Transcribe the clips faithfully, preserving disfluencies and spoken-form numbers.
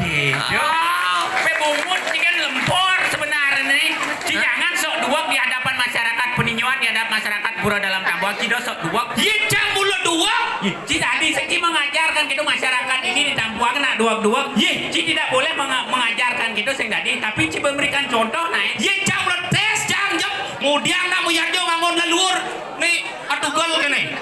Yo, pe bungut ni kan lempor sebenarnya. Ci jangan sok duweg di hadapan masyarakat peninjauan, di hadapan masyarakat pura dalam tambuak, ci do sok duweg. Ye cang mulo duweg. Ye, ci tadi sing ci mengajarkan gitu masyarakat ini di tambuak nak duweg-duweg. Ye, ci tidak boleh menga-, mengajarkan gitu sing tadi, tapi ci memberikan contoh naik. Ye cang mulo tes, cang jep. Kemudian nak muyar jo ngangon leluhur. Ni, atugal kene.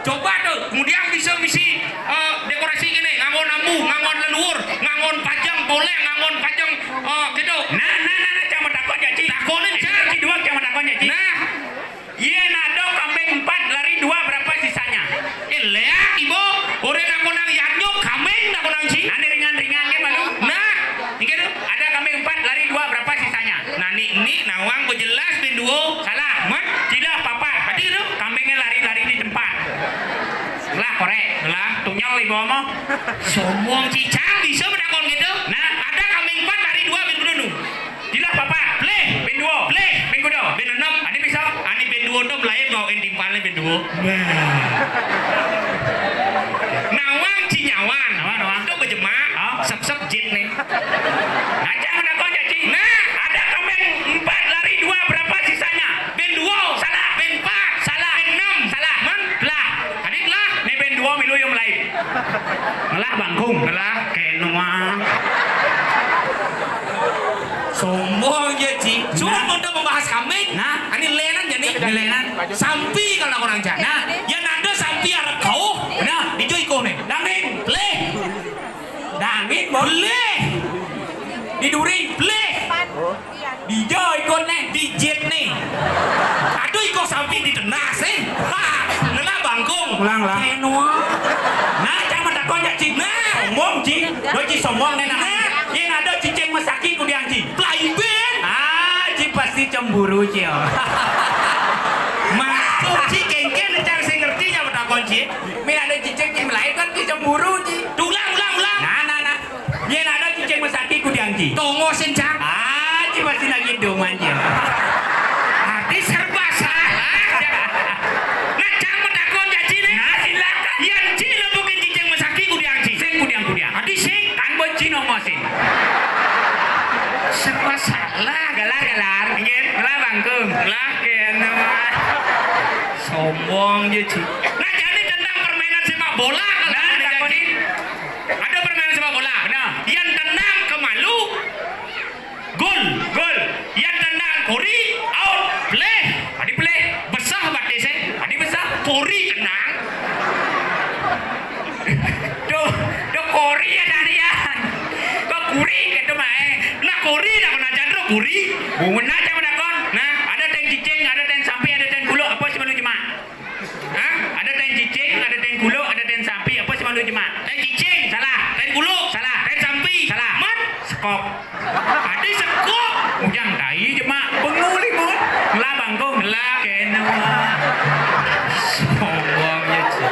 Coba tuh, kemudian bisa misi, eh, dekorasi gini, nganggo nambu, nganggo leluhur, nganggo pajang, boleh nganggo pajang, eh, gitu. Nah, nah, nah, nah, cang mau takon ya, Ci. Takonin, Ci. Ci dua, cang mau takon ya, Ci. Nah. Iya, nah, dong, kambing empat, lari dua, berapa sisanya? Eh, leak, Ibu. Orang nak konang yanyuk, kambing nak konang, Ci. Nah, ini ringan-ringan, kan, malu? Nah, ini tuh, ada kambing empat, lari dua, berapa sisanya? Nah, ni, ni nawang ku jelas bin duo. Salah. Mat, tidak apa-apa. Tadi tu kambingnya lari-lari di tempat. Lah, korek. Lah, tunyal ibu mah. Sombong cicang bisa menakon gitu. Nah, ada kambing empat lari dua bin kudu. Tidak apa-apa. Pleh, bin duo. Pleh, bin kudu. Bin enam. Ada bisa. Ani bin duo tu lain mau timpalnya bin duo. Nah. Nawang cinyawan. Nawang, nawang. Itu berjemak. Ah. Sep-sep jit ni. Nah, jangan takon, Cak Ci. Nah, ada kambing empat, lari dua, berapa sisanya? Bin duo, salah. Bin empat, salah. Bin enam, salah. Man, lah. Tadi lah. Ni bin duo milu yang lain. Ngelah bangkung. Ngelah kenua. Sombong ya, Ci. Cuma untuk membahas kambing. Nah. Ini lenan jadi. Ini lenan. Sampi kalau orang Cak. Nah. Ya nado sampi arep kau. Nah, dijo iko ni. Dangin. Leh. Dangin, Bos. Leh. Di duri. Leh. Dijo ikut ni. Dijit ni. Aduh, iko sampi di tenas, eh. Ha, ngelah bangkung. Ulang, ulang. Kenua. Nah, jangan takon ya, Ci. Nah. Sombong, Ci. Do, Ci, sombong ni, nah. Nah. Yang ada cicing mesaki ku dianci. Plaiben. Ah, Ci pasti cemburu, Ci, oh. Maksud Ci kengken, cang sing ngerti ya, betakon, Ci. Min ada cicing, Ci, melahirkan, Ci cemburu, Ci. Ulang, ulang, ulang. Nah, nah, nah. Yen ada cicing mesaki ku diangki. Tongo sing cang. Ah, Ci pasti lagi doman, Ci. Ati serba salah. Nah, cang mau takon ya, Ci, nih. Nah, silakan. Yen Ci lebukin cicing mesaki ku diangki. Sing ku diang, ku diang. Ati sing. Kan buat Ci nongo sing. Serba salah. Galar, galar. Nggih. Lah bangkung. Lah kene mah. Sombong ya, Ci. Nah, jadi tentang permainan sepak bola kalau. Nah, ada, Ci. Ada permainan sepak bola. Benar. Yang tendang ke malu, gol. Gol. Yang tendang kuri, out. Pelih. Tadi pelih. Besar batis, eh. Tadi besar. Kuri tendang. Duh, duh kuri ya tarian. Kok kuri gitu mah, eh. Nah, kuri nak kena jadro kuri. Bungun aja menakon. Nah, ada teng cicing, ada teng sampi, ada teng kuluk, apa sih malu jemak? Hah? Ada teng cicing, ada teng kuluk, ada teng sampi, apa sih malu jemak? Teng cicing, salah. Teng kuluk, salah. Teng sampi, salah. Mat, sekop. Adi sekop. Ujang tai jemak. Benguli, Bun. Lah bangkung. Lah kene. Sombong ya, Ci.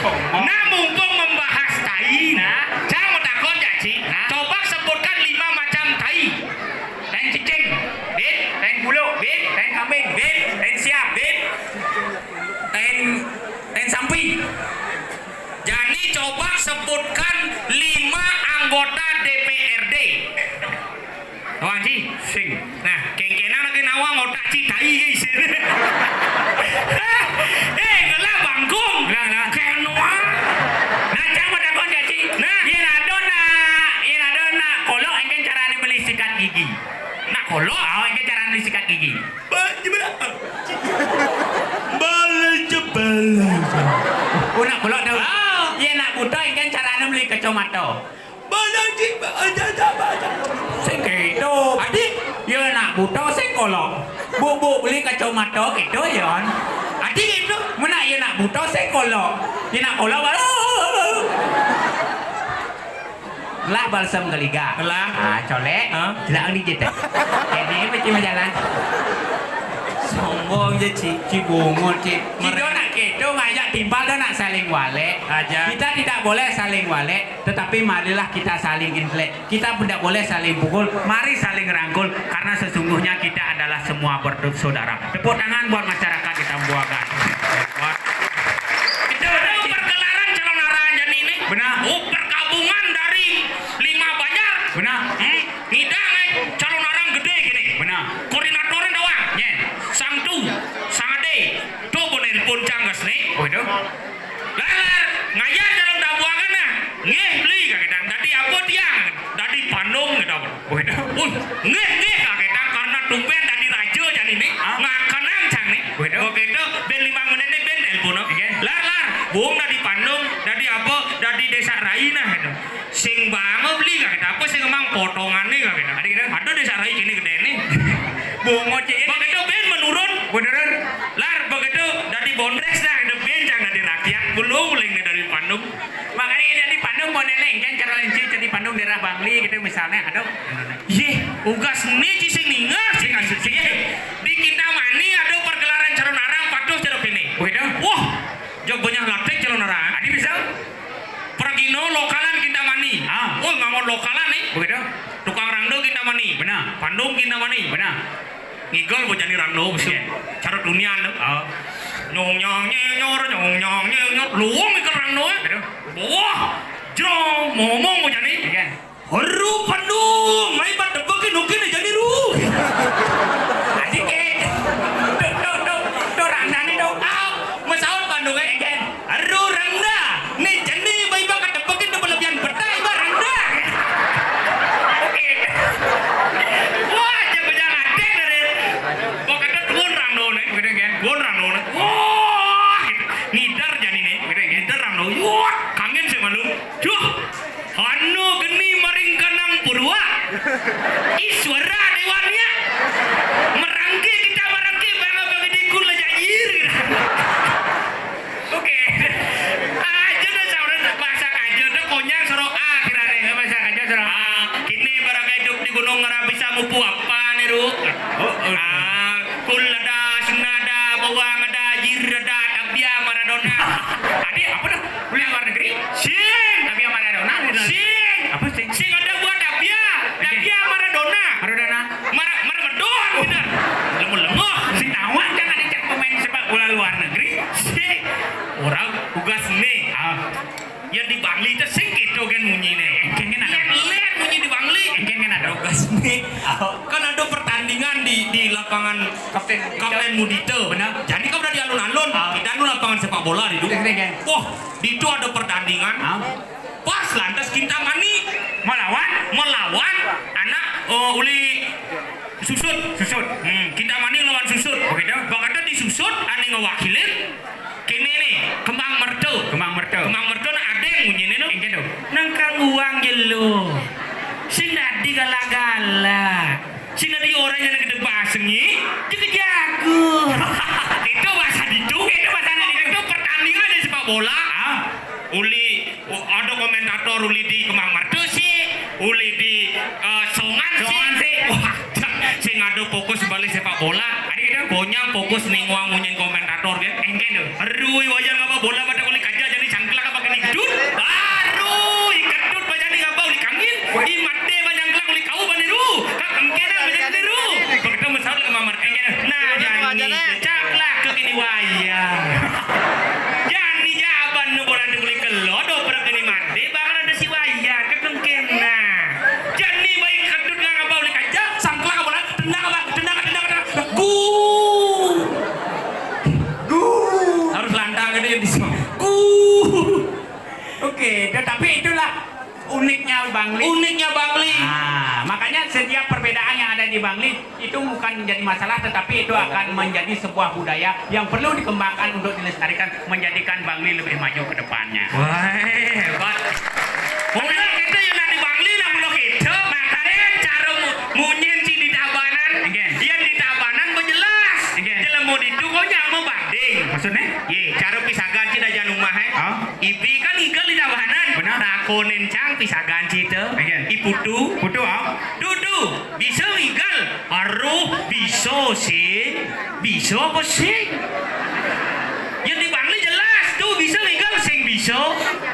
Sombong. Nah, mumpung membahas tai, nah, cang mau takon ya, Ci. Nah. Coba sebutkan lima macam tai. Teng cicing, bit. Teng kuluk, bit. Teng kambing, bit. Teng siap, bit. Teng, teng sampi. Jani coba sebutkan lima anggota D P R D. Wang Ci, sing. Nah, kengkenan lagi nawang otak Ci tai, guys. Eh, ngelah bangkung. Ngelah, ngelah. Kenoa. Nah, cang mau takon ya, Ci. Nah. Yen ado nak, yen ado nak kolok, engken carane beli sikat gigi. Nak kolok, ah, engken carane beli sikat gigi. Ba-, gimana? Bala jebala. Oh, nak kolok dah. Ah. Yen nak buta, engken carane beli kacamata. Bala ji-, ba-, aja, aja, ba-, aja. Sing kedo. Adi, yen nak buta, sing kolok. Buk-buk beli kacamata kedo, Yon. Adi gitu. Mena yen nak buta, sing kolok. Yen nak kolok, baru. Lah balsam geliga. Lah. Ah, colek. Hah? Jelak ni jete. Kene mesti jalan. Sombong je, Ci. Ci bungut, Ci. Ci do nak kedo, ngajak timpal do nak saling walek. Aja. Kita tidak boleh saling walek, tetapi marilah kita saling intelek. Kita tidak boleh saling pukul, mari saling rangkul, karena sesungguhnya kita adalah semua bersaudara. Tepuk tangan buat masyarakat di Tambuagan. Itu pergelaran calon arah jadi ini. Benar. Oh, pergabungan dari Sing bang beli kagak ada apa, sing emang potongannya kagak ada. Ada gitu? Ada deh sarai kini gede nih. Bongot cek. Begitu ben menurun. Beneran. Lar begitu dari Bondres dah, ada ben jangan dari rakyat. Belum uling nih dari Pandung. Makanya dari Pandung modelnya kan cara encik dari Pandung daerah Bangli gitu misalnya. Ada. Yeh, ugas nih cising ningas, cising ningas. Yeh, di Kintamani ada pergelaran calon arang patuh cerok ini. Begitu? Wah, jog banyak latih calon arang. Adi bisa? Pergino lokalan Kintamani. Ah. Oh, ngangon lokalan nih. Begitu? Tukang rangdo Kintamani. Benar. Pandung Kintamani. Benar. Ngigol bocah ni rangdo, mesti. Iya. Cara dunia anda. Ah. Nyong nyong nyong nyor, nyong nyong nyong nyor. Luang ngigol rangdo, eh. Betul. Wah, jrong, ngomong bocah ni. Iya. Ru Pandung, mai bat debekin nukin aja ni ru. Adik eh. Tuh, tuh, tuh, tuh rangda ni tuh. Ah, mesaut Pandung eh. Ken. Ru rangda. Ni jani mai bat debekin tuh berlebihan betai bat rangda. Oke. Wah, jangan jangan adik dari. Gua kata tuan rangda ni. Bener kan? Tuan rangda ni. Wah, gitu. Ngidar jani ni. Bener kan? Ngidar rangda. Wah, kangen sih malu. Duh. Hanu geni maring kanang purwa. Iswara dewania. Merangke kita merangke bangga bagi dikul aja ir. Oke. Aja dah saudara bahasa aja dah konyang soro A kirane bahasa aja soro A. Kini barang hidup di gunung ngerap bisa mupu apa nih ru? Oh, oh. Ah, kul ada, suna ada, bawang ada, jir ada, tabia Maradona. Tadi apa dah? Kuliah luar negeri? Sing. Tapi yang Maradona gitu. Sing. Apa sing? Sing ada buat Dabia. Oke. Dabia Maradona. Maradona. Mar Mar Medon gitu. Lemah-lemah. Sing nawang jangan dicek pemain sepak bola luar negeri. Sing. Orang tugas nih. Ah. Ya di Bangli itu sing gitu kan munyi nih. Engken kan ada. Lihat, lihat munyi di Bangli. Engken kan ada. Tugas nih. Kan ada pertandingan di di lapangan Kapten Kapten Mudita. Benar. Jadi kau udah di alun-alun. Ah. Kita anu lapangan sepak bola di Betul, betul, kan? Wah, di itu ada pertandingan. Ah. Pas lantas Kintamani melawan melawan anak eh, uli Susut. Susut. Hmm, Kintamani lawan Susut. Begitu. Bakatnya di Susut ane ngewakilin kene nih, Kembang Mertu. Kembang Mertu. Kembang Mertu nak adeng munyi nih no. Engke tuh. Nang kang uang jelo. Sing dadi gala-gala. Sing dadi orang yang gede basengi, jago-jago. Itu bahasa ditu. Itu bahasa itu pertandingan di sepak bola. Ah. Uli, oh, ada komentator uli di Kemang Mertu sih, uli di eh, Songan sih. Songan sih. Wah, sing ada fokus balik sepak bola. Ada gitu. Konyang fokus ning uang munyin komentator kan. Engke tuh. Aduh, wajan ngapa bola pada uli kaja jadi cangklak apa kena gedut. Aduh, ikedut bajan ni ngapa uli kangin. Imate bajan kelak uli kau baniru. Kak engke dah bajan baniru. Begitu mesal ke mamar. Engke. Nah, jadi cangklak ke kini wayang. Jani jaban nu bola ni uli kelo do perkeni mate bang ada si wayang ke kengkena. Jani baik kedut nang apa uli kaja sangklak bola tendang apa tendang tendang tendang. Gu. Gu. Harus lantang gitu ya di sini. Gu. Oke, tetapi itulah uniknya Bangli. Uniknya Bangli. Nah, makanya setiap perbedaan yang ada di Bangli itu bukan menjadi masalah, tetapi itu akan menjadi sebuah budaya yang perlu dikembangkan untuk dilestarikan, menjadikan Bangli lebih maju ke depannya. Wah, hebat. Mulai kita yang nanti Bangli lah mulai kita. Makanya cara mu- munyin si di Tabanan, Engke. Yang di Tabanan berjelas. Engke. Jelemu di itu kau jangan mau banding. Maksudnya? Ye, cara pisagan si dah jangan rumah eh. Ah? Ibi kan igal di Tabanan. Benar. Takonin cang pisagan si itu. Engke. Iputu. Putu ah. Dudu, bisa igal. Aruh, bisa sih. Bisa apa sih? Yang di Bangli jelas tuh bisa igal sing bisa.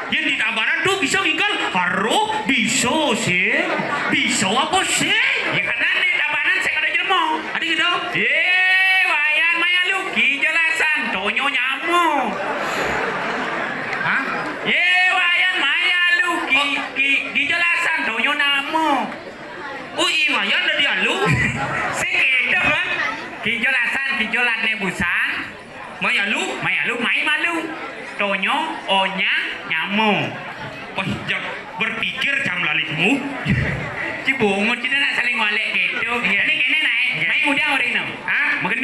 Yang di Tabanan tuh bisa igal. Aruh, bisa sih. Bisa apa sih? Ya karena di Tabanan saya ada jelema. Ada gitu. Ye, wayan maya lu ki jelasan tonyo nyamo. Hah? Ye, wayan maya lu ki ki ki jelasan tonyo namo. Oh, iya, wayan dari alu. Sekedar kan. Kijolasan, kijolat nebusan. Mayalu, mayalu, mai malu. Tonyo, onya, nyamo. Wah, jak berpikir jam lalikmu. Cibungut kita nak saling walek gitu. Iya. Ini kene naik. Iya. Mai muda orang enam. Hah? Mungkin